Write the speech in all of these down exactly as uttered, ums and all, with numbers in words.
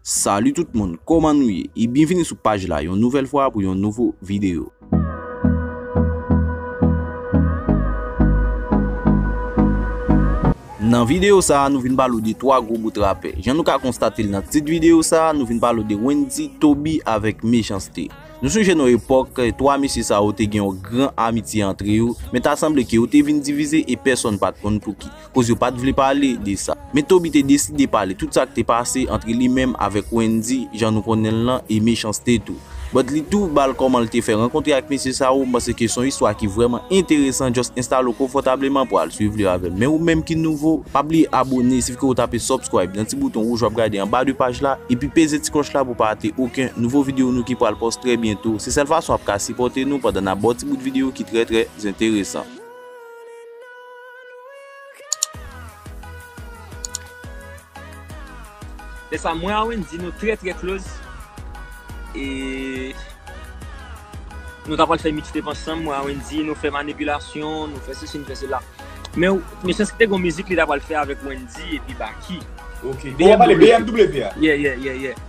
Salut tout moun, kòman nou ye? E byenvini sou paj la yon nouvèl fwa pou yon nouvo videyo. Nan videyo sa a, nou vin pale w de twa gwo bout rapè. Jan nou ka konstate l nan tit videyo sa a, nou vin pale w de Wendy, Toby avèk Mechanste. Nou sonje nan epòk, twa mesye sa yo te gen yon gran amitye antre yo, men ta sanble ke yo te vin divize e pèsonn pa t konn pouki, koz yo pa t vle pale de sa. Men Toby te deside pale tout sa k te pase antre li menm avèk Wendy, jan nou konnen l lan, e Mechanste tou. But li tou ba l kòman l te fè rankontre ak mesye sa yo, m panse ke se yon istwa ki vrèman enteresan, just enstale w konfòtableman pou al swiv li avè m. Men ou menm ki nouvo, pa bliye abòne, sifi ke w tape subscribe nan ti bouton wouj w ap gade anba de paj la, epi peze ti klòch la pou w pa rate okenn nouvo videyo nou ki pral post trè byento. Se sèl fason w ap ka sipòte nou pandan n ap ba w ti bout videyo ki trè, trè enteresan. Lè sa, mwen a Wendy, nou trè, trè close. E nou ta pral fè mixtape ansanm, mwen a Wendy, nou fè manipilasyon, nou fè sesi, nou fè sela. Men Mechanste te gon mizik li ta pral fè avèk Wendy epi Baky. Ok. Bon, pale B M W a. Yeah, yeah, yeah, yeah.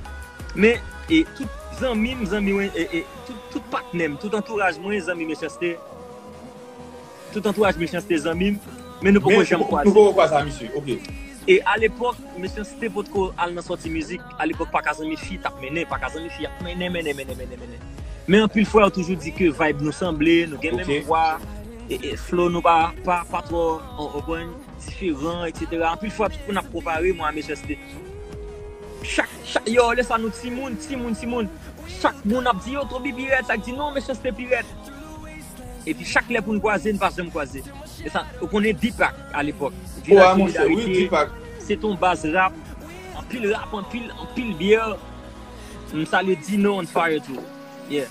Men e tout zanmi m, zanmi Wen- e, e tout, tout patnè m, tout antouraj mwen, zanmi Mechanste. Tout antouraj Mechanste zanmi m, men nou poko janm kwaze. Nou poko kwaze a misye, ok. E alepòk, Mechanste potko al nan sòti mizik. Alepòk, Paka Zanmi Fi t ap mennen, Paka Zanmi Fi ap mennen, mennen, mennen, mennen, mennen. Men anpil fwa yo toujou di ke vibe nou sanble, nou gen menm vwa, e, e flow nou pa, pa, pa twò, ou konprann, diferan, etsetera. Anpil fwa, tout moun ap konpare mwen a Mechanste. Chak, chak, yo, lè sa nou timoun, timoun, timoun. Chak moun ap di, yo, Toby pi rèd, sa k di, non, Mechanste pi rèd. Epi chak lè pou n kwaze, n pa janm kwaze. E sa, ou konnen Deepak alepòk. Vilaj Solidarite, se t on baz rap, anpil rap, anpil, anpil byè. M salye Dino on fire tou. Yeah.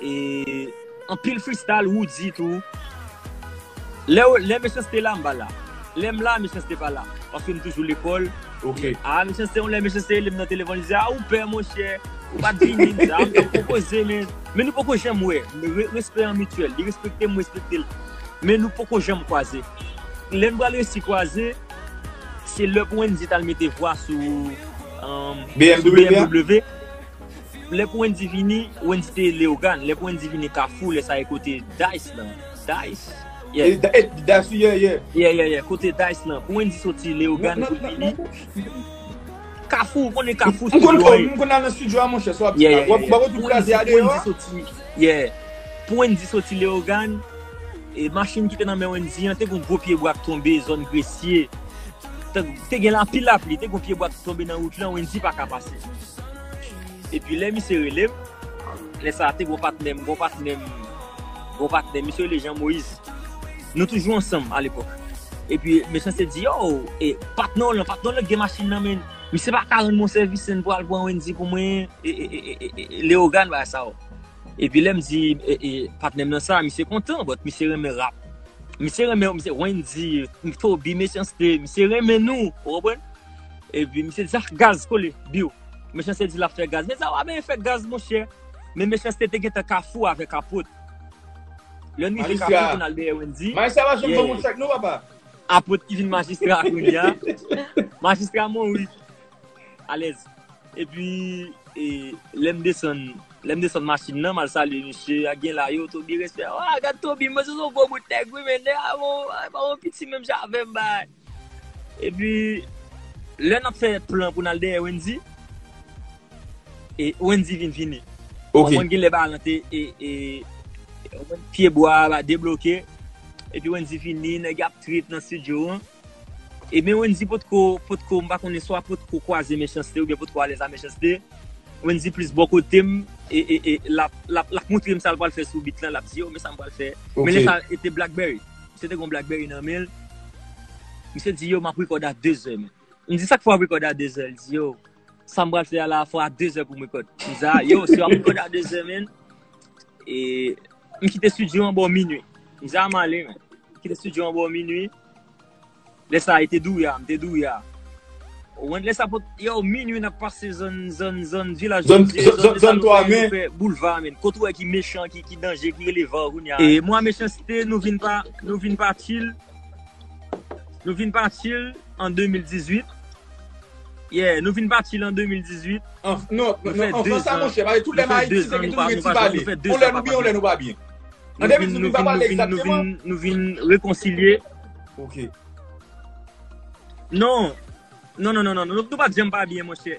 E anpil freestyle, Roody tou. Lè, lè Mechanste la, m pa la. Lè m la, Mechanste pa la. Paske m toujou lekòl. Ok. A, Mechanste, yon lè Mechanste rele m nan telefòn, li di, a, ou pè, monchè. Ou pa t vini, m di, a, m t ap pwopoze, men, men nou poko janm wè. Re- Respè an mityèl. Li respekte m, m respekte l. Men nou poko janm kwaze. Lè n pral resi kwaze, se lè pou Wendy t al mete vwa sou, um, sou B M W a? B M W. Lè pou Wendy vini, Wendy te Leyogàn. Lè pou Wendy vini Kafou, lè sa e kote Dice lan. Dice? Yeah. E, da- e, Dice, yeah, yeah. Yeah, yeah, yeah. Kote Dice lan. Pou Wendy soti Leyogàn pou l vini. Kafou, ou konnen Kafou, M konn studio a. M konn al nan studio a, monchè, sa w ap di Yeah, la. yeah, W ap yeah. ba w tout Pou kraze Wendy, a pou Wendy deyò a. Soti, yeah. Pou Wendy soti Leyogàn, e machin ki te nan men Wendy an, te gon gwo pye bwa k tonbe, zòn Gresye. Te, te gen anpil lapli, te gon pye bwa k tonbe nan wout lan, Wendy pa ka pase. Epi lè misye rele m, lè sa a te gon patnè m, gon patnè m, gon patnè m, misye rele Jean Moïse. Nou toujou ansanm alepòk. Epi Mechanste di, yo, e patnè w lan, patnè w lan gen machin nan men. Misye pa ka rann mwen sèvis, se n pral pran Wendy pou mwen, e, e, e, e, e, e, Leyogàn, bagay sa yo. Epi lè m di, e, e, patnè m nan sa, misye kontan, but misye renmen rap. Misye renmen, misye Wendy, Toby, Mechanste, misye renmen nou, ou konprann? Epi misye di, ah, gaz, kole, biw. Mechanste di l ap fè gaz. Men sa w ap fè gaz, monchè. Men Mechanste te gentan Kafou avèk Apot. Lè n rive Kafou pou n al dèyè Wendy. Majistra pa janm ban moun chèk non, papa. Apot ki vin majistra kounye a. Majistra mouri. Alèz. Epi, e, lè m desann, lè m desann machin nan, m al salye misye, a gen la yo, Toby, respè. Ah, gad Toby, mwen se yon gwo bout nèg, wi, men nèg a bon, a bon piti menm jan avè m, bay. Epi, lè n ap fè plan pou n al dèyè Wendy, e Wendy vin vini. Ok. Mwen gen lè ba lan te, e, e, pye bwa a debloke. Epi Wendy vini, nèg ap trip nan studio an. E men Wendy potko, potko, m pa konnen swa potko kwaze Mechanste oubyen potko alèz a Mechanste. Wendy plis bò kote m, e, e, e l ap, l ap, l ap montre m sa l pral fè sou beat lan, l ap di, yo, men sa m pral fè. Men lè sa, e te Blackberry. Misye te gon Blackberry nan men l. Misye di, yo, m ap rekòd a de zè, men. M di, sa k fè w ap rekòd a de zè? L di, yo, sa m pral fè a la, fò a de zè pou m rekòd. M di, a, yo, si w ap rekòd a de zè, men, e, m kite studio an bò minui. M di, a, m ale, men. M kite studio an bò minui. Lè sa a, e te Douya, m te Douya. Ou konprann, lè sa pot, yo, minui n ap pase zòn, zòn, zòn Vilaj Dye, zòn, zòn, zòn twa, men, fè boulva, men. Kote w wè ki mechan, ki, ki danje, ki rele van kounye a. E mwen a Mechanste, nou vin pa, nou vin pa chill. Nou vin pa chill an de mil dizuit. Yeah, nou vin pati l an de mil dizuit. Non, non, anvan sa, monchè, pale tout lè Ayiti, se gen toujou gen ti pale. On lè nou byen, on lè nou pa byen. An de mil dizuit, nou pa pale egzakteman. Nou vin rekonsilye. Ok. Non. Non, non, non, non, non. Nou pa t janm pa byen, monchè.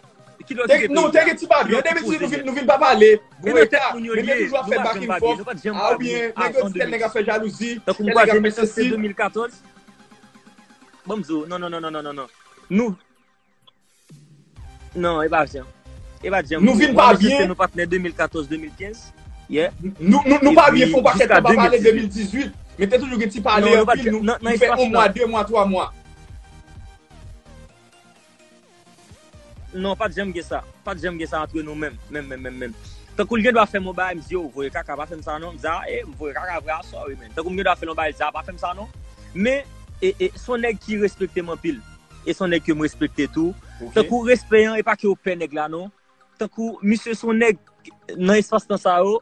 Non, te gen ti pa byen. An de mil dizuit, nou vin pa pale. E nan tèt moun yo liye, nou pa t janm pa byen. Nou pa t janm pa byen. Avan de mil dizuit. Tankou m kwaze Messi se de mil katòz. Ban m di w, non, non, non, non, non, non, non. Nou Non, e pa jan. E pa jan. Nou vin pa byen. Nou patnè de mil katòz, de mil kenz. Yeah. Nou, nou, nou pa byen fè yon pakèt tan pa pale de mil dizuit. Men te toujou gen ti pale anpil. Nou fè yon mwa, de mwa, twa mwa. Non, pa t janm gen sa. Pa t janm gen sa antre nou menm. Menm, menm, menm, menm. Tankou l gen dwa fè m yon bagay, m di yo, voye kaka, pa fè m sa non. M di a, e, m voye kaka vre a, sorry, man. Tankou m gen dwa fè l yon bagay, l di a, pa fè m sa non. Men, e, e, se yon nèg ki respekte m anpil. E se yon nèg ke m respekte tou. Tankou respè an, e pa ke w pè nèg la non. Tankou misye se yon nèg nan espas tan sa yo,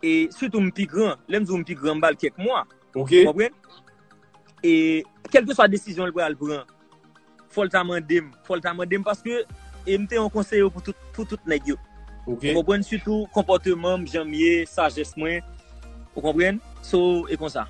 e sitou m pi gran. Lè m di w m pi gran, m ba l kèk mwa. Ou konprann? E kèlkeswa desizyon l pral pran, fò l ta mande m. Fò l ta mande m paske e m te yon konseye pou tout, pou tout nèg yo. Ou konprann? Sitou konpòteman m, jan m ye, sajès mwen. Ou konprann? So, e konsa.